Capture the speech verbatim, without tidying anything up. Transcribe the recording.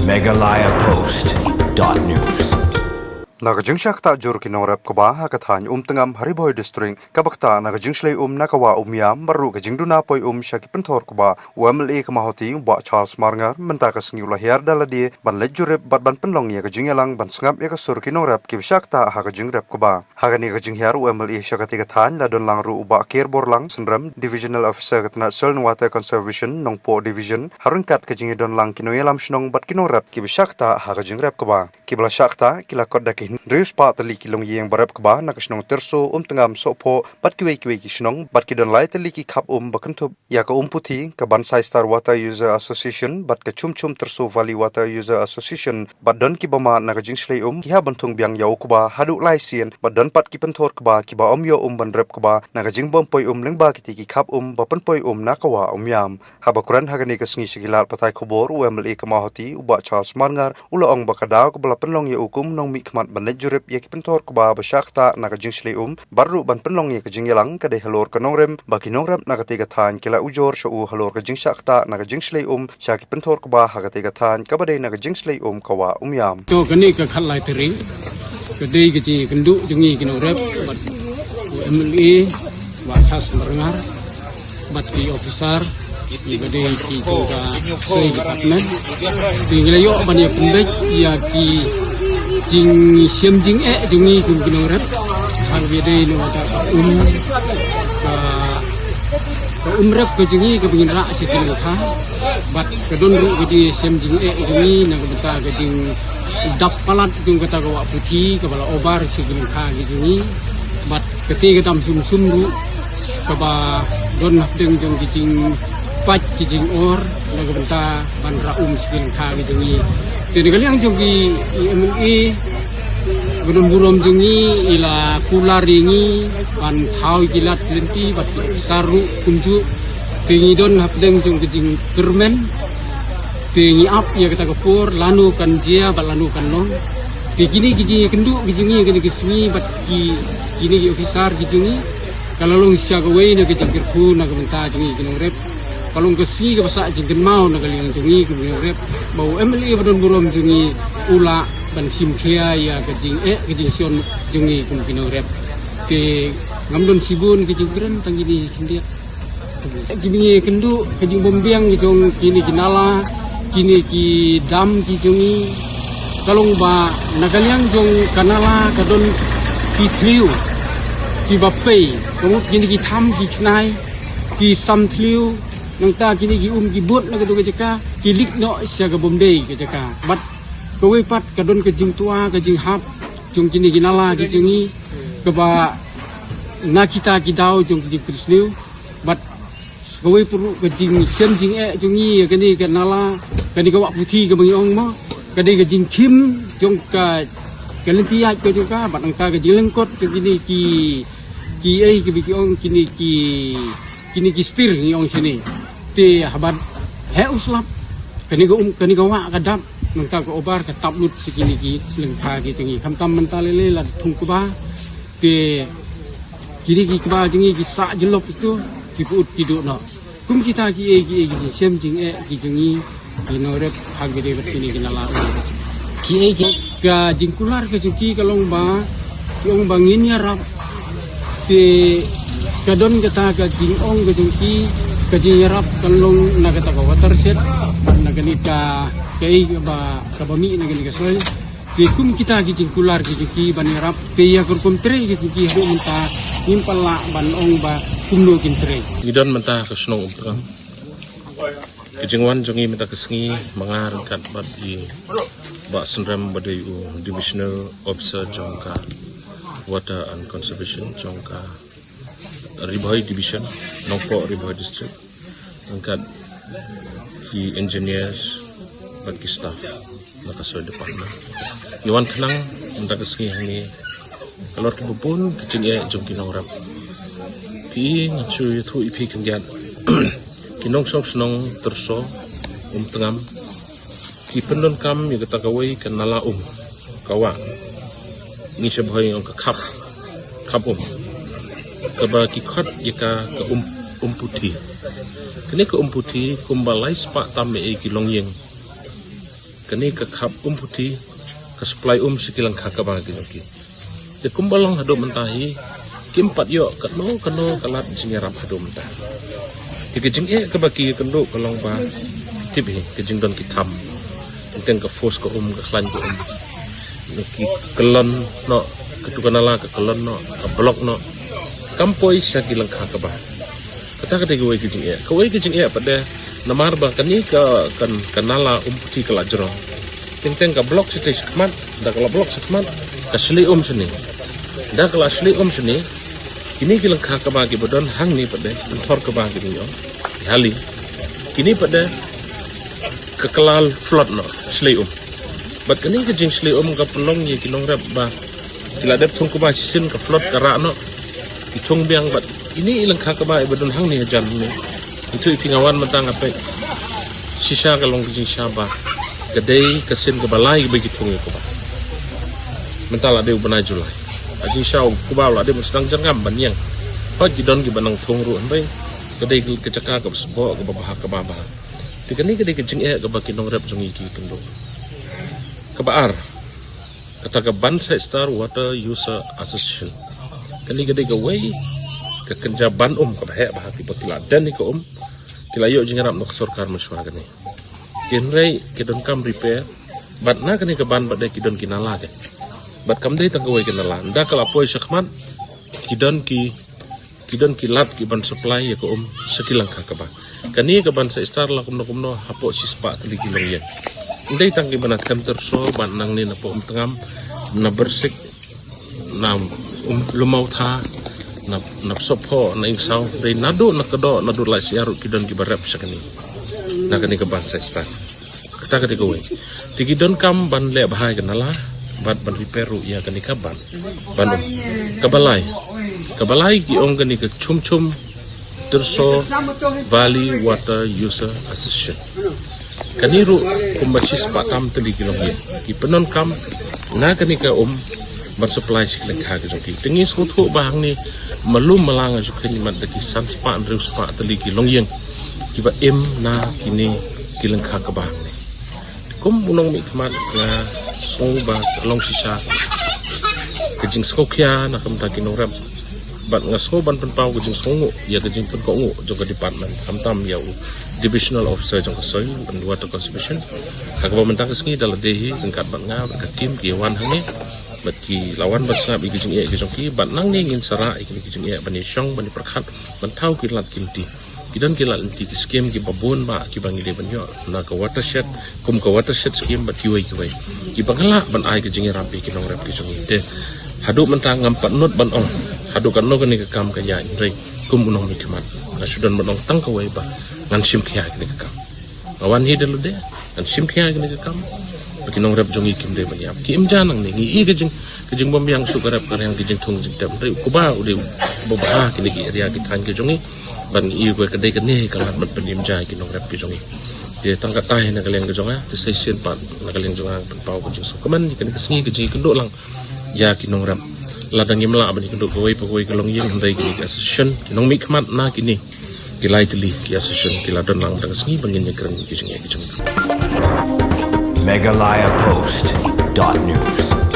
Meghalaya Post dot news. Na ka jingshah ktah jur ki nongrep kba ha ka thaiñ Umtngam ha Ri Bhoi District, kaba ktah na ka jingshlei um na ka wah Umiam, bad ruh ka jingduna poi um sha ki pynthor kba, u M L A ka Mawhati, u Bah Charles Marngar, mynta ka sngi u la hiar da lade ban leit jurip bad ban pynlong ïa ka jingïalang ban sngap ïa ka sur ki nongrep kiba shah ktah ha ka jingrep kba. Ha kane ka jinghiar u M L A sha katei ka thaiñ, la don lang ruh u Bah Kerborlang Synrem, Divisional Officer ka tnat Soil and Water Conservation, Nongpoh Division, ha ryngkat ka jingïadon lang ki nongïalam shnong bad ki nongrep kiba shah ktah ha ka jingrep kba. Kiba la shah ktah ki la kot da ki hynriew spah tylli ki longïing ba rep kba na ka shnong Tyrso, Umtngam, Sohphoh bad kiwei kiwei ki shnong, bad ki don lai tylli ki khap um ba kynthup ïa ka Umputhi, ka Bansai Star Water User Association bad ka Chum Chum Tyrso Valley Water User Association, bad don kiba mad na ka jingshlei um, ki hap ban thung biang ïa u kba haduh lai sien, bad don pat ki pynthor kba kiba ym ïoh um ban rep kba na ka jingbym poi um lyngba kitei ki khap um ba pynpoi um na ka wah Umiam. Haba kren ha kane ka sngi sha ki lad pathai khubor, u M L A ka Mawhati, u Bah Charles Marngar, u la ong ba ka daw kaba la pynlong ïa u kum u nongmihkhmat ban leit jurip ïa ki pynthor kba ba shah ktah na ka jingshlei um, bad ruh ban pynlong ïa ka jingïalang, ka dei halor ka nongrim ba ki nongrep na katei ka thaiñ ki la ujor sha u halor ka jingshah ktah na ka jingshlei um sha ki pynthor kba ha katei ka thaiñ kaba dei na ka jingshlei um ka wah Umiam. To, kane ka khatlai tarik ka dei ka jingïakynduh jong ngi ki nongrep bad u M L A, Bah Charles Marngar, bad ki officer, ki ba dei ki jong ka Soil Department. Te ngi la ïoh ban ïa pynbeit ïa ki jingshem jingeh jong ngi kum ki nongrep. Haba ïadei na ka um, ka, ka um rep ka jong ngi kaba ngin rah sha ki lyngkha. Bad ka don ruh ka jingshem jingeh jong ngi na ka bynta ka jingdap palat jong kata ka wah Puthi kaba la over sha ki lyngkha ki jong ngi. Bad katei ka dam sum sum ruh kaba don hapdeng jong ki jingpait ki jingor na ka bynta ban rah um sha ki lyngkha ki jong ngi. Te na ka liang jong ki M L A, ba don burom jong ngi, i la kular ïa ngi ban thaw ïa ki lad ki lynti bad ki officer ruh kumjuh. Te ngi don hapdeng jong ka jingkyrmen. Te ngi ap ïa kata ka por lano kan jia bad lano kan long. Te kine ki jingïakynduh ki jong ngi ha kane ka sngi bad ki, kine ki officer ki jong ngi, ka la long sha kawei na ka jingkyrkhu na ka bynta jong ngi ki nongrep. Ka long ka sngi kaba sah jingkynmaw na ka liang jong ngi ki nongrep ba u M L A ba don burom jong ngi u lah ban shim khia ïa ka jingeh ka jingshon jong ngi kum ki nongrep. Te ngam don shibun ka jingkren, tang kine khyndiat. Ki ngi kynduh ka jingbymbiang ki jong kine ki nala, kine ki dam ki jong ngi. Ka long ba na ka liang jong ka nala ka don ki thliew kiba pei, ka mut kine ki tham ki khnai, ki sam thliew, nangta kine ki um ki bud na kato ka jaka ki lik noh sha ka bymdei ka jaka. Bad kawei pat ka don ka jingtwa ka jinghap jong kine ki nala ki jong ngi, kaba na kita ki daw jong ka jingpynsniew. Bad kawei pat ruh ka jingshem jingeh jong ngi ïa kane ka nala, kane ka wah Puthi kaba ngi ong mo, ka dei ka jingkhim jong ka, ka lynti ïaid ka jong ka, bad nangta ka jinglyngkot jong kine ki, ki ei kiba ki ong kine ki, kine ki stir ngi ong shane. Te haba heh u slap, kane ka um, kane ka wah ka dap, nangta ka over ka tap lut sha kine ki lyngkha ki jong ngi. Khamtam mynta lei lei la thung kba. Te kine ki kba jong ngi ki sah jyllop ito, ki pyut ki duh noh. Kum kita ki ei ki ei ki jingshem jingeh ki jong ngi ki nongrep ha kaba ïadei bad kine ki nala um. Ki ei ki, ka jingkular ka jong ki ka long ba ki ong ba ngin ïarap. Te ka don kata ka jingong ka jong ki, ka jingïarap kan long na kata ka watershed, na kane ka, ka ei kaba, kaba mih na kane ka soil. Te kum kita ki jingkular ki jong ki ban ïarap, te ïa ka rukom trei ki jong ki haduh mynta ngim pat lah ban ong ba kumno kin trei. Ngi don mynta ha ka shnong Umtngam. Ka jingwan jong ngi mynta ka sngi ma nga ryngkat bad i Bah Synrem ba dei u Divisional Officer jong ka Water and Conservation jong ka Ri Bhoi Division, Nongpoh Ri Bhoi District, ryngkat ki engineers bad ki staff na ka Soil Department. Ngi wan khnang mynta ka sngi hangne halor kiba bun ki jingeh jong ki nongrep. Phi, ngan shu ïathuh ïa phi khyndiat. Ki nongshong shnong Tyrso, Umtngam, ki pyndonkam ïa kata kawei ka nala um, ka wah, ngi sha Bhoi ngi ong ka khap, khap um, kaba ki khot ïa ka, ka um, Umputhi. Kane ka Umputhi kumba lai spah tam ei ei ki longïing Kane ka khap um puthi ka supply um sha ki lyngkha kaba ki jong ki. Te kumba long haduh mynta hi, kim pat ïoh kano kano ka lad jingïarap haduh mynta. Te ka jingeh kaba ki ïakynduh ka long ba, tip hi, ka jingdon ki tham. Teng ka force ka um, ka khlaiñ ka um. Ki kyllon noh, katu ka nala ka kyllon noh, ka block noh. Kam poi sha ki lyngkha kaba. Kata ka dei kawei ka jingeh. Kawei ka jingeh pat de namar ba kane ka, kan, ka nala um puthi ka la jrong. Teng teng ka block shatei shakhmat, da ka la block shakhmat, ka shlei um shane. Da ka la shlei um shane, kine ki lyngkha kaba kiba don hangne pat de, pynthor kaba ki dei ong. Hali. Kine pat de, ka kylla flood noh, shlei um. Bad kane ka jingshlei um ka pynlong ïa ki nongrep ba ki la dep thung kaba shisien ka flood ka rah noh. Ki thung biang bad ine i lyngkha kaba iba don hangne hajan hangne. Ntu i phi nga wan mynta nga peit. Shisha ka long ka jingshisha ba ka dei ka sien kaba lai kaba ki thung ïa kaba. Mynta la dei u bnai July. A jingshisha u kaba la dei ban sdang jyrngam ban ïeng. Hooid ki don kiba nang thung ruh hynrei ka dei ka jaka kaba sboh kaba bha kaba bha. Te kane ka dei ka jingeh kaba ki nongrep jong ngi ki kynduh. Kaba ar. Kata ka Banseistar Water User Association. Kane ka dei kawei ka kynja ban um kaba heh bha kiba ki la don ïa ka um. Ki la ïoh jingïarap na ka sorkar mynshwa kane. Hynrei ki donkam repair bad na kane ka ban bad de ki don ki nala de. Bad kam dei tang kawei ka nala. Nda ka la poi shakhmat ki don ki ki don ki lad ki ban supply ïa ka um sha ki lyngkha kaba. Kane ka Banseistar la kumno kumno hapoh shispah tylli ki longïing. Ndei tang ki ban na Them Tyrso, ban nangne na Poh Umtngam, na Byrsik, na um, Lumawtha, na, na Psopho, na Ingsaw, dei naduh na Kdoh, naduh Laitsyiar ruh ki don kiba rep sha kane. Na kane ka Banseistar. Kata ka dei kawei. Te ki donkam ban leh bha ïa ka nala bad ban repair ruh ïa kane ka ban. Ban um. Kaba lai. Kaba lai ki ong kane ka Chum Chum Tyrso Valley Water User Association. Kane ruh kumba shispah tam tylli ki longïing. Ki pyndonkam na kane ka um ban supply sha ki lyngkha ki jong ki. Te ngi sngewthuh ba hangne malu mala nga ju kheiñ mat da ki san spah hynriew spah tylli ki longïing kiba im na kine ki lyngkha kaba hangne. Kum u nongmihkhmat nga sngew ba ka long shisha ka jingsngewkhia na ka bynta ki nongrep. Bad nga sngew ban pynpaw ka jingsngewnguh ïa ka jingpynkohnguh jong ka department, khamtam ïa u Divisional Officer jong ka Soil and Water Conservation. Ha kaba mynta ka sngi da lade hi ryngkat bad nga bad ka team ki wan hangne. Bad ki la wan ban sngap ïa ki jingeh ki jong ki bad nangne ngin sa rah ïa ki jingeh ban ïashong ban ïapyrkhat ban thaw ki lad ki lynti. Ki don ki lad lynti ki skim kiba bun ba kiba ngi dei ban ïoh na ka watershed, kum ka watershed skim bad kiwei kiwei. Kiba ngi lah ban ai ka jingïarap ïa ki nongrep ki jong ngi. Te haduh mynta ngam pat nud ban ong haduh katno kane ka kam ka ïaid hynrei kum u nongmihkhmat nga shu don ban ong tang kawei ba ngan shim khia ïa kane ka kam. Nga wan hi da lade ngan shim khia ïa kane ka kam. Ba ki nongrep jong ngi kim dei ban ïap. Ki im ja nangne, ngi i ka jing, ka jingbymbiang shuh ka rep ka riang, ka jingthung jingtep. Hynrei u kba u dei uba bha kine ki area ki thaiñ ki jong ngi. Ban ngi i ka dei kane ka lad ban pynim ja ïa ki nongrep ki jong ngi. Te tang katta hi na ka liang ka jong nga, te sa shisien pat na ka liang jong nga pynpaw ka jingsngewkmen ïa kane ka sngi ka jingïakynduh lang ïa ki nongrep. Lada ngim lah ban ïakynduh kawei pa kawei ka longïing hynrei kine ki association, ki nongmihkhmat na kine ki lai tylli ki association ki la don lang tang ka sngi ba ngin ïakren ïa ki jingeh ki jong ngi. Meghalaya Post dot news.